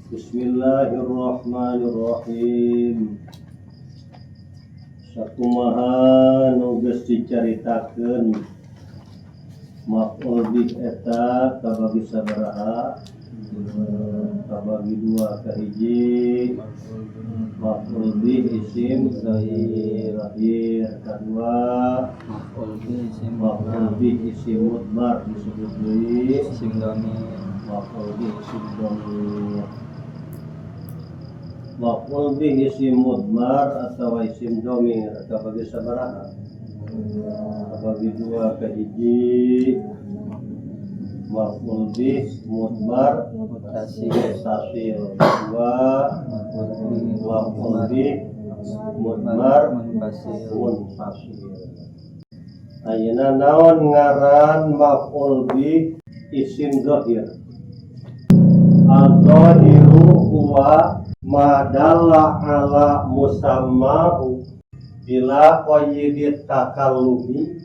Bismillahirrahmanirrahim. Sakumaha nu geus dicaritakeun, maf'ul bih eta kabagi sabaraha? Kabagi dua. Kahiji, maf'ul bih isim zahir. Kadua, Maf'ul bih isim maf'ul bih isim mudmar, disebut deui isim dhamir. Maf'ul bih isim dhamir. Maf'ul bih isim mudmar atau isim dhamir kabagi sabaraha? Kabagi dua. Kahiji, maf'ul bih mudmar Muttasil. Muttasil. Kedua, Maf'ul bih maf'ul bih mudmar munfasil. Munfasil. Ayeuna naon ngaran maf'ul bih isim zahir? Az-zahiru huwa ma dalla ala musammahu bila qayyidit takallumi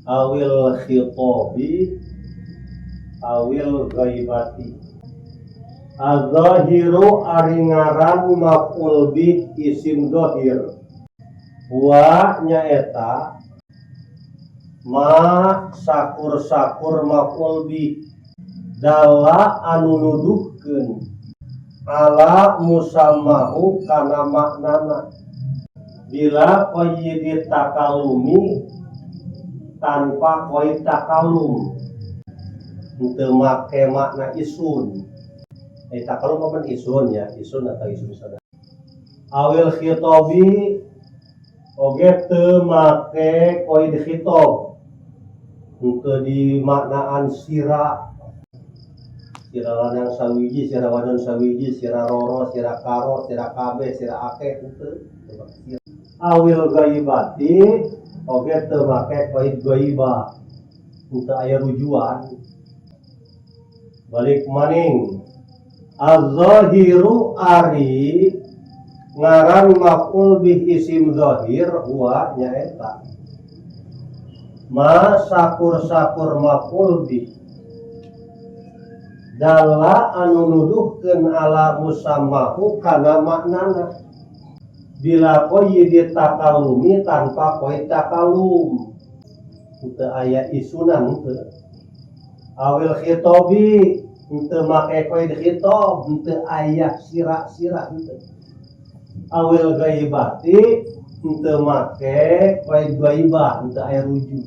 awil khitabi awil ghaibati. Az-zahiru, ari ngaran maf'ul bih isim zahir, huwa nyaeta ma sakur-sakur maf'ul bih dalla anu nuduhkeun ala musammahu kana maknana bila qayyidi takallumi, tanpa qaid takallum, henteu make makna isun. Takallum apa isun ya, isun atau isun sada. Awil khitabi, oge teu make qaid khitab, henteu dimaknaan sira, sira lanang sawiji, sira wadon sawiji, sira roro, sira karo, sira kabeh, sira akeh, henteu. Awil ghaibati, oge teu make qaid ghaibah, henteu aya rujukan. Balik maning. Az-zahiru, ari ngaran maf'ul bih isim zahir, huwa nyaeta ma sakur-sakur maf'ul bih dalla anu nuduhkeun ala musammahu kana maknana bila qayyidi takallumi, tanpa qaid takallum, henteu aya isunan henteu. Awil khitabi, henteu make qaid khitab, henteu aya sira-sira henteu. Awil ghaibati, henteu make qaid ghaibah, henteu aya rujuk.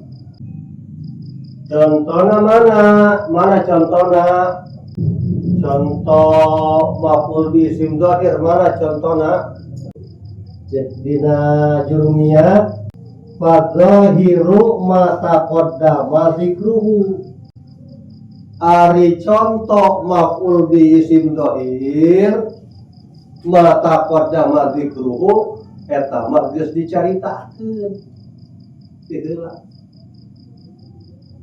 Contohna mana? Mana contohna? Contoh maf'ul bi isim zahir mana contohna? Dina Jurumiyah, fadzahiru ma taqaddama zikruhu, ari contoh maf'ul bi isim zahir ma taqaddama zikruhu, eta mah geus dicaritakeun ti heula.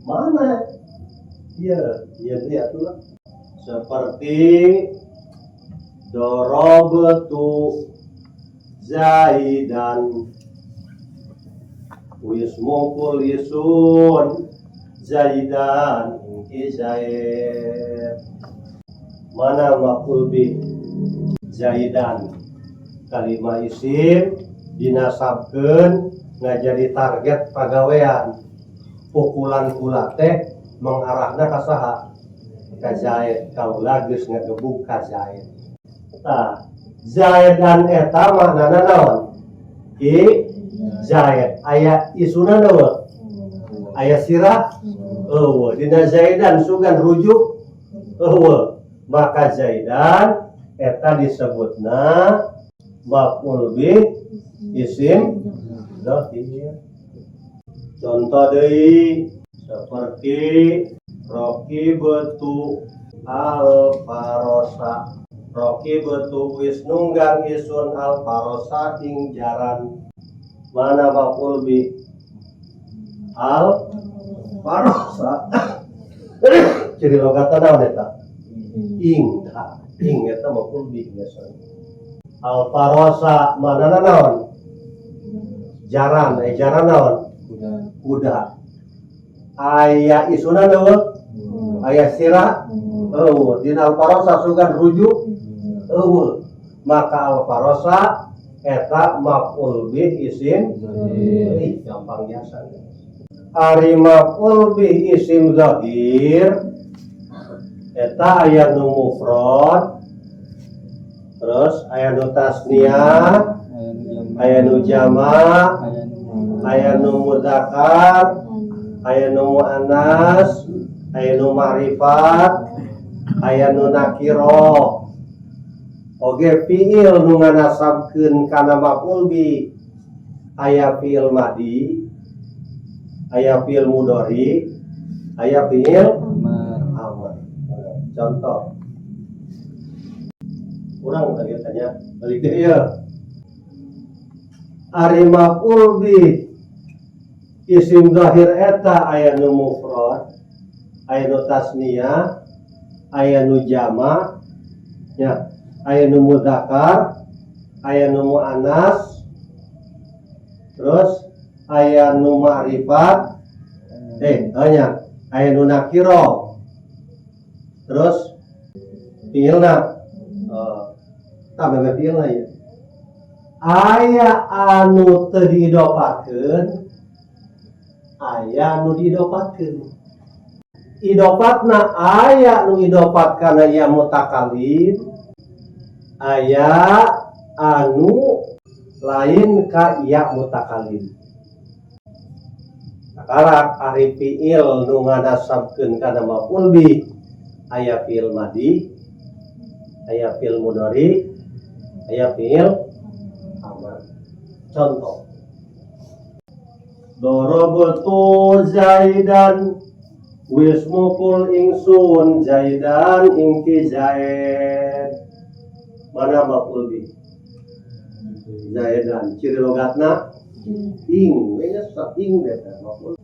Mana iya iya iya atulah, seperti darabtu Zaidan, wis mukul isun Zaidan ing Zaid. Mana maf'ul bih Zaidan? Kalimah isim dinasabkeun, ngajadi target pagawean. Pukulan kula teh mengarahna ka saha? Ka Zaid. Kaula geus ngagebug ka Zaid. Tah, Zaidan eta maknana naon? Ki Zaid. Aya isuna euweuh? Aya sira euweuh? Dina Zaidan sugan rujuk euweuh. Maka Zaidan eta disebutna maf'ul bih isim zahir. Contoh deui, seperti raqibtu al farosa. Raqibtu, wis nunggang isun, al farosa ing jaran. Mana maf'ul bih al farosa? Ciri logatna naon eta? Ing. Tah, ing eta maf'ul bih biasana. Al farosa mana naon? Jaran. Jaran naon? Kuda. Kuda. Aya isuna euweuh? Aya sira? Euweuh. Dina al-farosa sugan rujuk? Euweuh. Maka al-farosa eta maf'ul bih isim. Ih, gampang biasa. Ari maf'ul bih isim zahir eta aya nu mufrad, terus aya nu tasniah, aya nu jama, aya nu mudzakkar, aya nu muannas, aya nu ma'rifat, aya nu nakiro. Oge fiil nu nganasabkeun kana maf'ul bih aya fiil madi, aya fiil mudhari, aya fiil amr. Contoh kurang tadi tanya balik deh ya. Ari maf'ul bih isim zahir eta aya nu mufrad, aya nu tasniyah, aya nu jama ya, aya nu mudzakkar, aya nu muannas, terus aya nu ma'rifat, hanya aya nu nakiro, terus fiilna tambah fiilna ya. Aya anu teu diidofatkeun, aya nu diidofatkeun. Idofatna aya nu idofat kana ya mutakalim, aya anu lain ka ya mutakalim. Sakarak ari fiil nu nganasabkeun kana maf'ul bih aya fiil madi, aya fiil mudhari, aya fiil amar. Contoh, darabtu zaidan, wis mukul ingsun, zaidan ing ki zaid. Mana maf'ul bih? Zaidan. Ciri logatna ing, we nya ing eta maf'ul.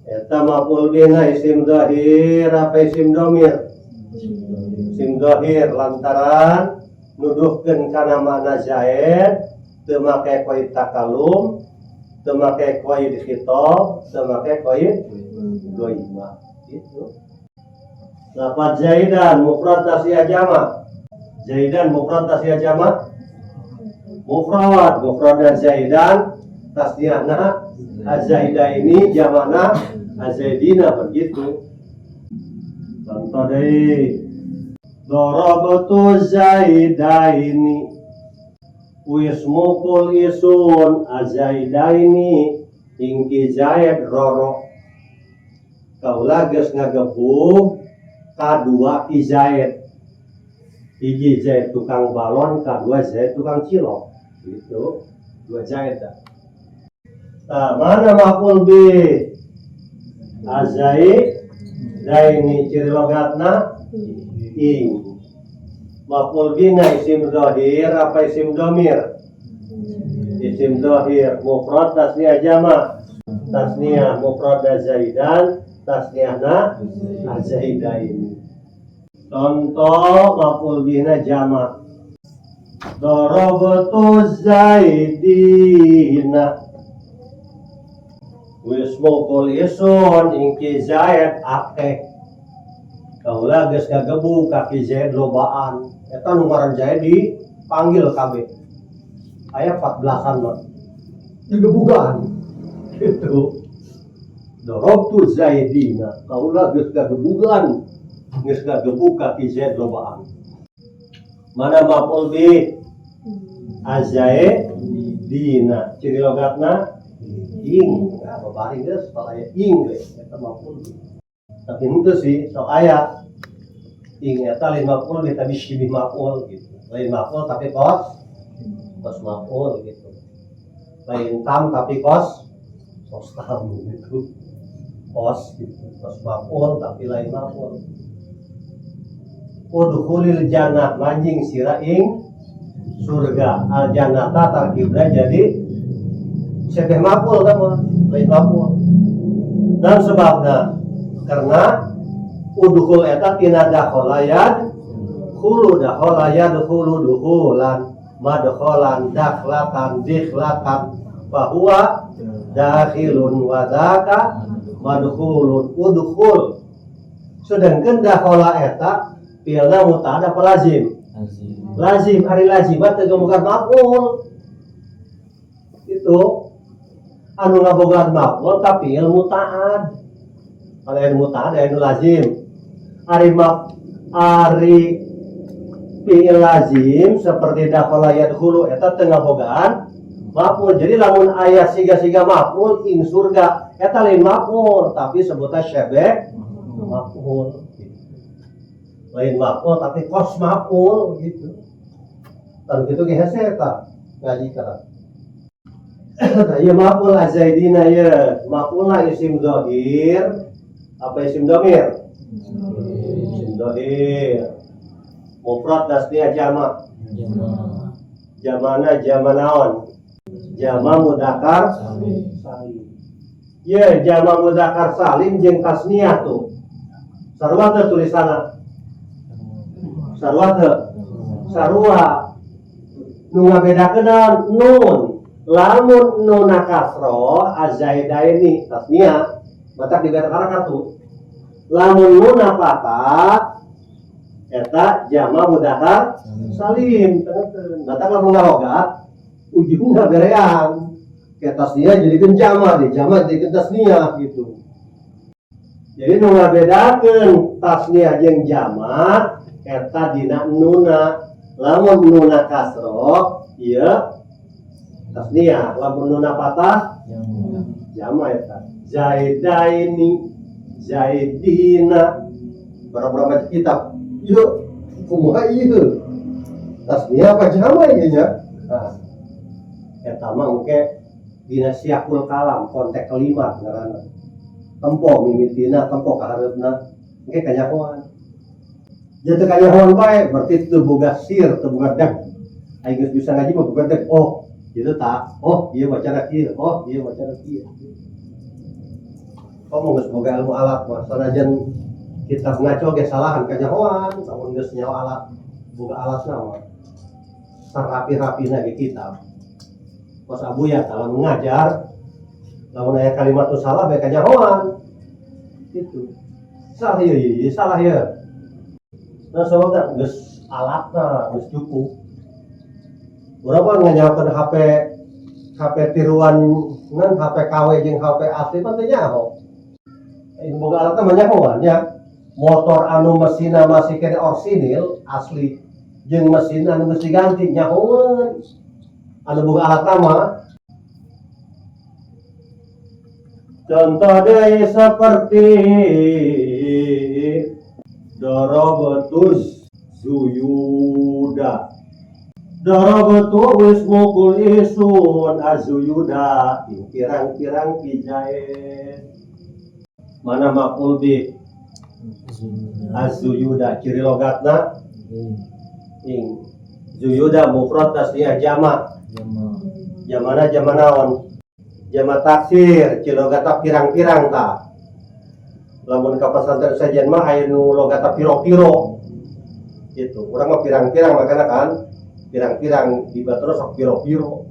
Eta maf'ul bihna isim zahir apa isim domir? Isim zahir, lantaran nuduhkeun kana makna zaid, teu make qaid takalum, teu make qaid khitab, teu make qaid ghaibah gitu. Lafaz zaidan mufrad, tasniyah, jama? Zaidan mufrad, tasniyah, jama? Mufrad. Mufrad dan zaidan tasniyahna azaidaini, jamana azaidina, begitu. Contoh deui, darabtu zaidaini, wis mukul isun, azaidaini ing ki zaid roro. Kaula geus ngagebug kadua ki zaid, hiji zaid tukang balon, kadua zaid tukang cilok gitu, dua zaid dah. Nah, mana maf'ul bih? Azaidaini. Ciri logatna ing. Maf'ul bihna isim zahir apa isim domir? Isim zahir. Mufrad, tasniyah, jama? Tasniyah. Mufrad zaidan, tasniyahna azaidaini. Contoh maf'ul bihna jama, darabtu zaidina, wis mukul isun ing ki zaid akeh. Kaula geus ngagebug ka ki zaid lobaan. Eta nu ngaran zaid dipanggil kabeh, aya 14-an mah digebugan gitu. Darabtu zaidina, kaula geus ngagebugan, geus ngagebug ka ki zaid lobaan. Mana maf'ul bih? Azaidina. Ciri logatna ing. Nah, babari geus kalau aya ing ge eta maf'ul bih. Tapi henteu sih, sok aya ing eta lain maf'ul bih tapi syibih maf'ul gitu, lain maf'ul tapi kos kos maf'ul gitu, lain tam tapi kos kos tam gitu, kos gitu, kos maf'ul tapi lain maf'ul. Udkhulil jannah, manjing sira ing surga. Al jannata tarkibna jadi syibih maf'ul kan, lain maf'ul. Dan sebabna karena udkhul eta tina dakhala yadkhulu, dakhala yadkhulu dukhulan, madkhalan, dakhlatan, dikhlatan, fahuwa dakhilun wa dzaka madkhulun. Udkhul. Sedangkan dakhala eta fi'ilna mutaad apa lazim? Lazim. Lazim, ari lazim mah teu ngabogaan maf'ul. Itu anu ngabogaan maf'ul tapi fi'il mutaad. Kalau anu mutaad aya nu lazim. Ari maf ari fi'il lazim seperti dakhala yadkhulu eta teu ngabogaan maf'ul. Jadi lamun aya siga-siga maf'ul ing surga eta lain maf'ul tapi sebutna syibhu maf'ul gitu. Lain maf'ul tapi kos maf'ul gitu. Tanu kitu ge hese eta ngaji kana. Nah, ieu maf'ul azaidina ye. Maf'ulna isim dhahir apa isim dhamir? Isim dhahir. Mufrad tasniyah jama. Jama. Jamana jama naon? Jama mudzakkar Salim. Salim. Ye, jama mudzakkar salim jeung tasniyah tuh. Sarua teu tulisanna? Sarua teu? Sarua. Nu ngabedakeun naon? Nun. Lamun nunna kasroh azaidaini tasniyah batak dibeda tuh. Lamun nunna fathah eta jama mudzakkar salim, tengeun. Batak lamun ngalogat ujungna berean. Kayak tasniyah jadikeun jama deh, jama jadikeun tasniyah gitu. Jadi nu ngabedakeun tasniyah jeung jama eta dina nuna. Lamun nuna kasroh ieu tasniyah, lamun nuna fathah Jama. Jama eta. Zaidaini, Zaidina. Barang-barang baca kitab. Yuk, kumaha ieu? Tasniyah apa jama ieu nya? Nah, eta mah engke dina siyaqul kalam konteks kalimat ngaranna. Tempo mimitina, tempo kahareupna, engke kanyahoan. Jadi teu kanyahoan bae berarti teu boga sir, teu boga deg. Aing geus bisa ngaji mah boga deg. Oh, gitu tak. Oh, ieu bacana kieu. Oh, ieu bacana kieu. Komo geus boga ilmu alat mah sanajan kitab ngaco ge salahan kanyahoan, lamun geus nyaho alat, boga alatna mah. Sarapi-rapina ge kitab. Kos abuya lamun ngajar, lamun aya kalimat nu salah bae kanyahoan. Gitu. Salah ieu, ieu, ieu salah ieu. Nah, sababna geus alatna geus cukup. Urang mah nganyahokeun HP HP tiruan ngan HP KW jeung HP asli mah teu nyaho. Ini boga alatna mah nyahoan nya. Motor anu mesinna masih kene orsinil asli jeung mesin anu geus diganti nyahoeun. Anu boga alatna mah. Contoh deui seperti darabtuz zuyuda. Darabtu wis mukul isun azuyuda ing pirang-pirang pijae. Mana maf'ul bih? Azuyuda ciri logatna ing. Zuyuda mufrad tasniyah jama. Jama. Jamana jama naon? Jama taksir, ciri logatna pirang-pirang ta. Lamun ka pesantren sajian mah aya nu logatna piro-piro. Gitu. Urang mah pirang-pirang makana kan pirang-pirang di batur sok piro-piro.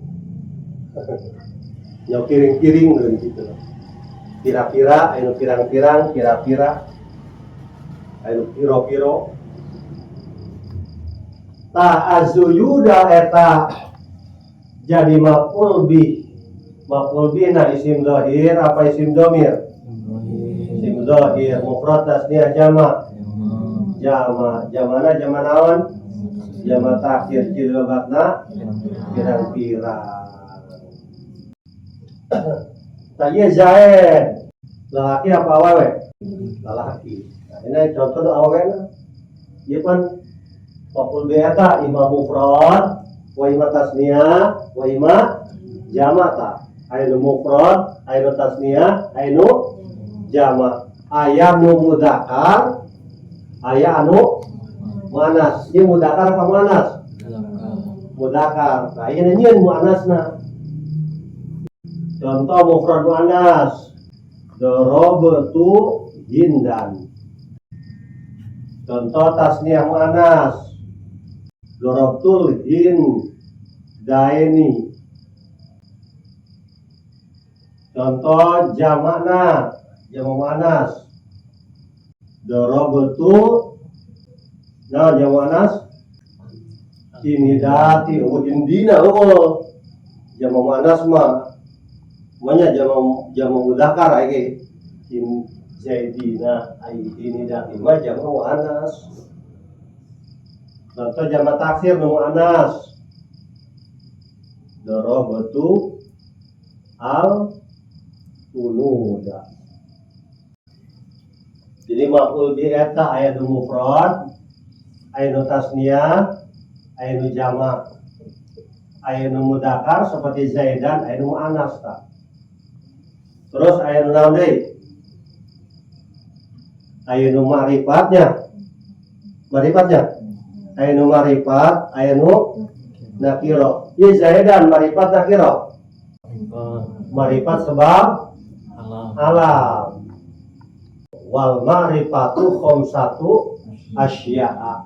Nyaw piring-piring leuh gitu. Pira-pira aya nu pirang-pirang, pira-pira aya nu piro-piro. Tah azuyuda eta jadi maf'ul bih. Maf'ul bih na isim zahir apa isim dhamir? Isim zahir, mufrad tasniyah jama. Jama, jamana jama naon? Jama taksir ciri logatna pirang-pirang. Tah ieu Zaid. Lalaki apa awewe? Lalaki. Nah, ini contoh nu awewena. Ieu pan maf'ul bih eta imma mufrad wa imma tasniyah wa imma jama ta. Aya nu mufrad, aya nu tasniyah, aya nu jama. Aya nu mudzakkar, aya anu muannas. Ieu mudzakkar apa muannas? Mudzakkar. Nah, ieu nyieun muannasna. Contoh mufrad muannas. Darabtu Hindan. Contoh tasniyah muannas. Darabtul Hindaini. Contoh jamakna, jama muannas. Darabtu nah jama muannas inidati. Oh, indina, oh, jama muannas mah manya jama jama mudzakkar ai in zaidina, ai inidati mah jama muannas. Contoh jama taksir nu muannas, darabtu al unuda. Jadi maf'ul bi eta aya nu mufrad, aya nu tasniyah, aya nu jama, aya nu mudzakkar seperti zaidan, aya nu muannas ta. Terus aya nu naon deui? Aya nu ma'rifatnya, ma'rifatnya, aya nu ma'rifat, aya nu nakiro. Ieu zaidan ma'rifat nakiro? Ma'rifat sebab alam. Alam. Wal ma'rifatu khamsatu asya'a: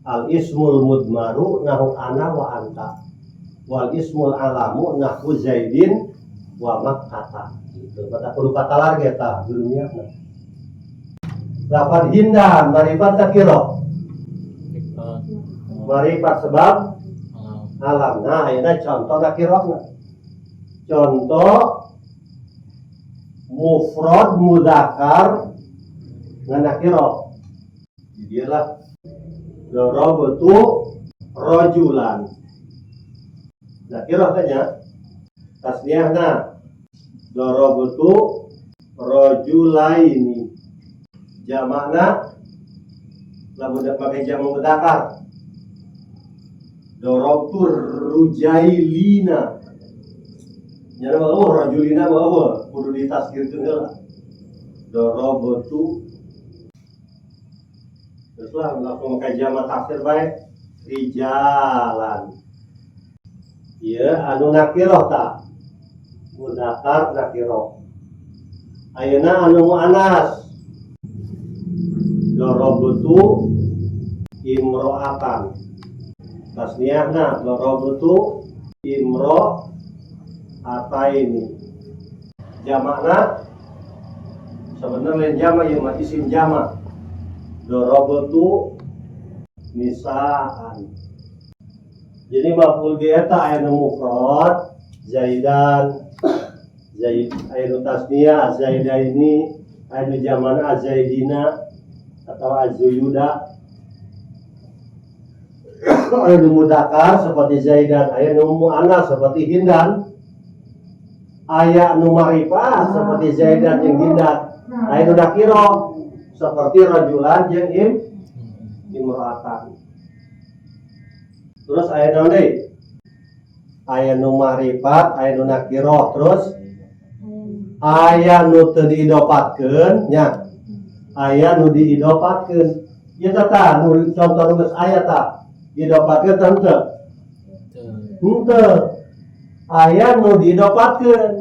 al ismul mudmaru nahu ana wa anta, wal ismul alamu nahu zaidin wa makkata. Gitu kata kudu katalar kita dunia. Lafad hindan ma'rifat nakiro? Ma'rifat. Ma'rifat sebab alam. Alam. Nah, ini contoh nakirona, contoh mufrad mudzakkar ngan nakiro. Dialah darabtu rajulan, nakiro tanya. Tasniyahna darabtu rajulaini. Jamakna lamun pakai jama mudzakkar, darabtu rujailina. Nyana mah, oh, rajulina mah, oh, kudu ditasgirkeun heula. Darabtu, terus lah langsung pakai jama taksir bae, rijalan. Ieu anu nakiroh ta, mudzakkar nakiroh. Ayeuna anu muannas, darabtu imro'atan. Tasniyahna darabtu imro'ataini. Jamakna sebenarnya lain jama ieu mah, isim jama, darabtu nisaan. Jadi maf'ul bi eta aya nu mufrad zaidan zaid, aya nu tasniyah zaidaini, aya nu jamana zaidina atau azuyuda, aya nu mudzakkar seperti zaidan, aya nu muannas seperti hindan, aya nu ma'rifat seperti zaidan jeung hindan, aya nu nakiro seperti rajulan jeung imro'atan. Terus aya naon deui? Aya nu ma'rifat, aya nu nakiro, terus aya nu teu diidopatkeun nya, aya nu diidopatkeun. Ieu tah tah nu contoh nu geus aya tah, idopatkeun tah henteu? Henteu. Aya nu diidopatkeun.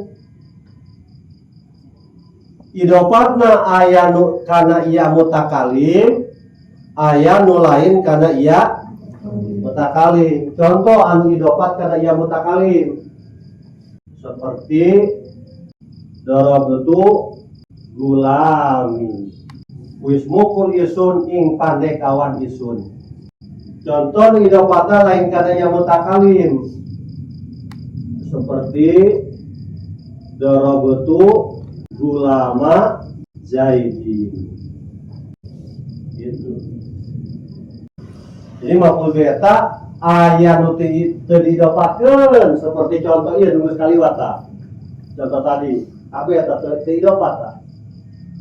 Idopatna aya nu kana iya mutakalim, aya nu lain kana iya mutakalim. Contoh anu idopat kana iya mutakalim seperti darabtu gulami. Wis mukul isun ing pandekawan isun. Contoh nu idopatna lain kana iya mutakalim seperti darabtu gulama zaidin. Gitu. Jadi maf'ul bi eta aya nu teu diidopatkeun seperti contoh ieu nu geus kaliwat tah. Contoh tadi, kabeh eta teu idopat tah.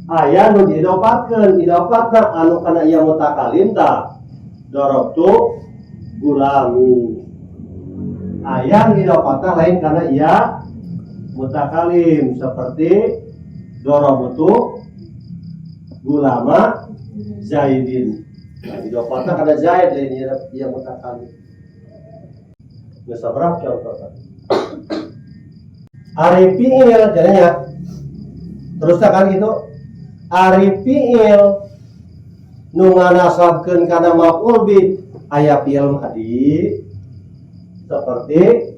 Aya nu diidopatkeun, idopatna anu kana ieu mutakalim tah. Darabtu gulami. Aya nu idopatna lain kana iya mutakalim seperti darabtu gulama zaidin. Nah, idopatna kana zaid lain ieu mutakalim. Geus sabaraha contoh tadi? Ari fi'il jadinya terus kan gitu. Ari fi'il nu nganasabkeun kana maf'ul bi aya fi'il madi seperti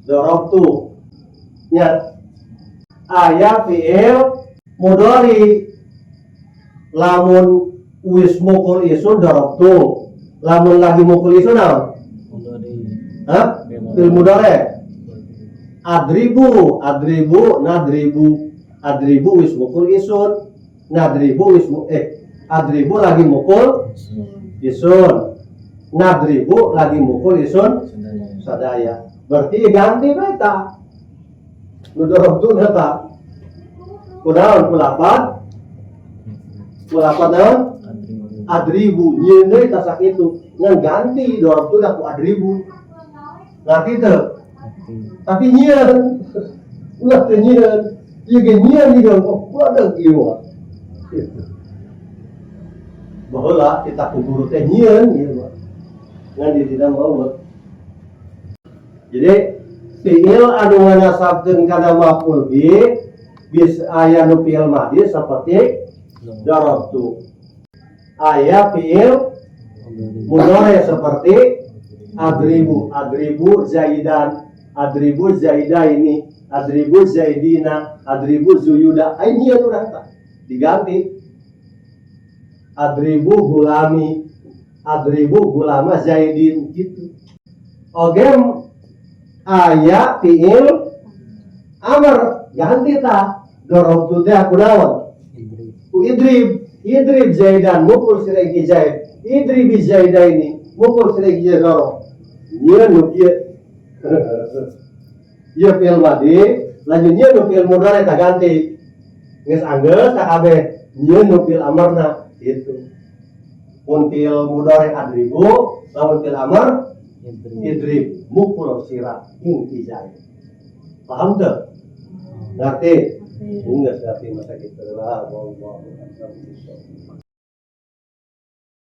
darabtu nya, aya fi'il mudhari. Lamun wis mukul isun darabtu. Lamun lagi mukul isun naon? Mudori. Hah? Fil mudore. Adribu, adribu, nadribu. Adribu wis mukul isun. Nadribu wis adribu lagi mukul isun. Nadribu lagi mukul isun Sadaya. Sadaya. Berarti ganti beta. Nu darabtu eta. Kunaon kulapat? Kulapat naon? Adribu. Adribu. Nyieun deui tas sakitu. Ngan ganti darabtu ku adribu. Ngerti teu? Ngerti. Tapi nyieun. Ulah teu nyieun. Ieu ge nyieun ieu kok badag ieu mah. Gitu. Baheula kita ku guru teh nyieun ieu mah. Ngan di dina mah. Jadi fiil anu nganasabkeun kana maf'ul bih bisa aya nu fiil madi seperti darabtu. Aya fiil Mudori. Mudhari seperti adribu, adribu zaidan, adribu zaidaini, adribu zaidina, adribu zuyuda. Ai nyieun urang tah. Diganti. Adribu gulami, adribu gulama zaidin gitu. Oge aya fiil amr ganti tah. Darabtu teh ku naon? Idrib. Ku idrib, idrib zaidan mukul sira ki zaid, idribi zaidaini mukul sira ki zaid doro. Nyieun nu kieu. Ieu fiil madi, lanjut nyieun nu fiil mudhari tah ganti. Geus anggeus tah kabeh nyieun nu fiil amarna gitu. Mun fiil mudhari adribu, lamun fiil amr Idrib. Idrib mukul sira ing ki zaid. Paham teu? Ngerti? Enggak ngerti masa gitu lah. Wallahu a'lam bishawab.